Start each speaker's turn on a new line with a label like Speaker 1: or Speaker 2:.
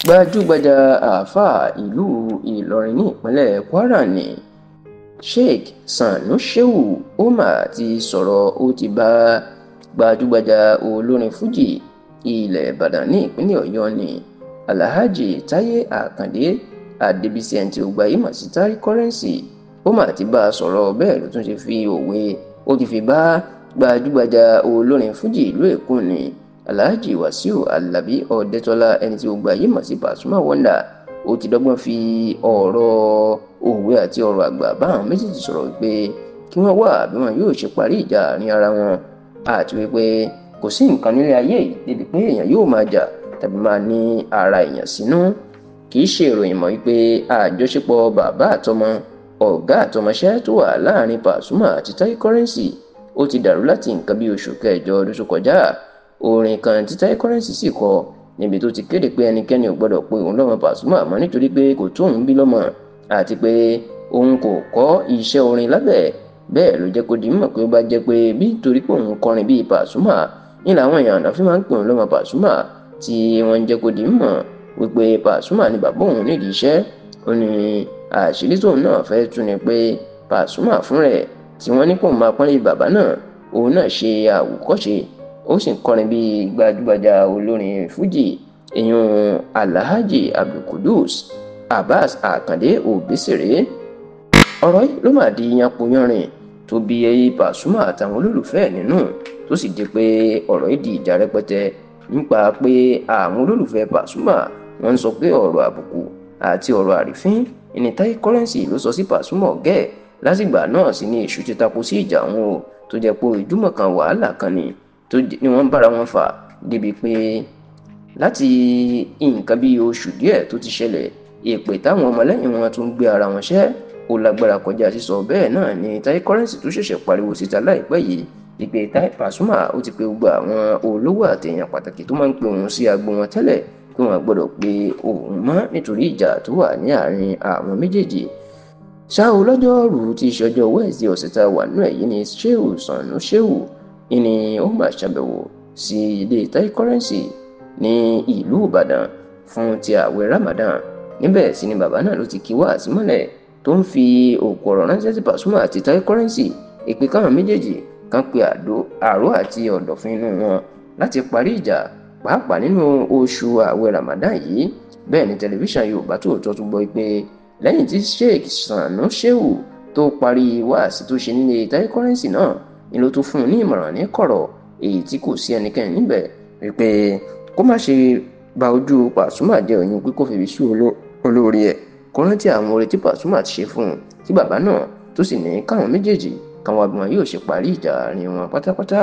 Speaker 1: Gbajúgbajà àáfàá ìlú Ìlọrin ní ìpínlẹ̀ Kwara ní Sheikh Sanu Shehu Omar ti sọ̀rọ̀. Ó ti bá gbajúgbajà olórin fújì ilẹ̀ Ìbàdàn ní ìpínlẹ̀ Ọ̀yọ́ ní Alhaji Táyé Àkàndé Adébísí, ẹni tí ó gbayé mọ̀ sí Taye Currency, ó mà ti bá a sọ̀rọ̀. Bẹ́ẹ̀ ló tún ṣe fi òwe ó ti fi bá gbajúgbajà olórin fújì ìlú Èkó ní Alhaji Wasiu Alabi Ọ̀dẹ́tọ́lá, ẹni tí ó gbayé mọ̀ sí Pasuma Wonder. Ó ti dọ́gbọ́n fi ọ̀rọ̀ òwe àti ọ̀rọ̀ àgbà bá àwọn méjèèjì sọ̀rọ̀ wípé kí wọ́n wá bí wọn yóò ṣe parí ìjà àárín ara wọn, àti wípé kò sí nǹkan nílé ayé yìí débi pé èèyàn yóò máa jà tàbí máa ní ara èèyàn sínú. Kì í ṣe ìròyìn mọ́ wípé àjọṣepọ̀ bàbá àtọmọ, ọ̀gá àtọmọṣẹ́ tó wà láàrin Pasuma àti Taye Currency ó ti dàrú láti nǹkan bí oṣù kẹjọ ọdún tó kọjá. Orin kan tí Taye Currency sì kọ níbi tó ti kéde pé ẹnikẹ́ni ò gbọ́dọ̀ pé òun lọ́mọ Pasuma mọ́ nítorí pé kò tó òun bí lọ́mọ, àti pé òun kò kọ́ iṣẹ́ orin lábẹ́. Bẹ́ẹ̀ ló jẹ́ kó di mímọ̀ pé ó bá jẹ́ pé bí torí pé òun kọrin bíi Pasuma ní làwọn èèyàn àná fi máa ń pè òun lọ́mọ Pasuma, tí wọ́n ń jẹ́ kó di mímọ̀ wípé Pasuma ni bàbá òun nídìí iṣẹ́. Ó ní àṣírí tóun náà fẹ́ tú ni pé Pasuma fún rẹ̀ tí wọ́n ní kó máa pọ́nlé bàbá náà, òun náà ṣe àwòkọ́ṣe, ó sì ń kọrin bíi gbajúgbajà olórin fújì ìyún Alhaji Abdulkudus Abbas Àkàndé Òbésèré. Ọ̀rọ̀ yìí ló máa di yanpoyanrin tó bí Pasuma àtàwọn olólùfẹ́ ẹ̀ nínú, tó sì di pé ọ̀rọ̀ yìí di ìjà rẹpẹtẹ nípa pé àwọn olólùfẹ́ Pasuma wọ́n ń sọ pé ọ̀rọ̀ àbùkù àti ọ̀rọ̀ àrífín ìní Taye Currency ló sọ sí Pasuma ọ̀gẹ́ ẹ̀. Lásìgbà náà sì ni èṣù ti tako sí ìjà òun o, tó jẹ́ pé ìjùmọ̀ kan wàhálà kan ni tó ni wọ́n bára wọn fà débi pé láti nǹkan bí oṣù díẹ̀ tó ti ṣẹlẹ̀, èpè táwọn ọmọlẹ́yìn wọn tún gbé ara wọn ṣẹ́ ó lágbára kọjá sísọ. Bẹ́ẹ̀ náà ni Taye Currency tó ṣẹ̀ṣẹ̀ pariwo síta láìpẹ́ yìí ìpè Taye Pasuma ó ti pe gbogbo àwọn olówó àtẹ̀yàn pàtàkì tó máa ń pe òun sí agbo wọn tẹ́lẹ̀ kí wọ́n gbọ́dọ̀ pe òun mọ́ nítorí ìjà tó wà ní àárín àwọn méjèèjì. Ṣá o, lọ́jọ́rùú tí í ṣe ọjọ́ Wednesday ọ̀sẹ̀ tá a wà nínú ẹ̀ yìí ni Shehu Sanu Shehu ni ó máa ṣàbẹ̀wò sí ilé Taye Currency ní ìlú Ìbàdàn fún ti ààwẹ̀ Ramadan. Níbẹ̀ sì ni bàbá náà ló ti kí wáàsí mọ́lẹ̀ tó ń fi òkú ọ̀rọ̀ ránṣẹ́ sí Pasuma àti Taye Currency ìpè káwọn méjèèjì kan pe àró àti ọ̀dọ̀fin inú wọn láti parí ìjà, pàápàá nínú oṣù ààwẹ̀ Ramadan yìí. Bẹ́ẹ̀ ni tẹlifíṣàn Yorùbá Tòótọ́ tún gbọ́ pé lẹ́yìn tí Sheikh Sanu Shehu tó parí wáàsí tó ṣe nílé Taye Currency náà ni ló tún fún un ní ìmọ̀ràn ní kọ̀rọ̀ èyí tí kò sí ẹnikẹ́ni níbẹ̀ wípé kó má ṣe ba ojú Pasuma jẹ́, òyìn pé kó fi sú olórí ẹ̀, kó rántí àwọn oore tí Pasuma ti ṣe fún un tí bàbá náà tó sì ní káwọn méjèèjì káwọn agbọ̀n yóò ṣe parí ìjà àárín wọn pátápátá.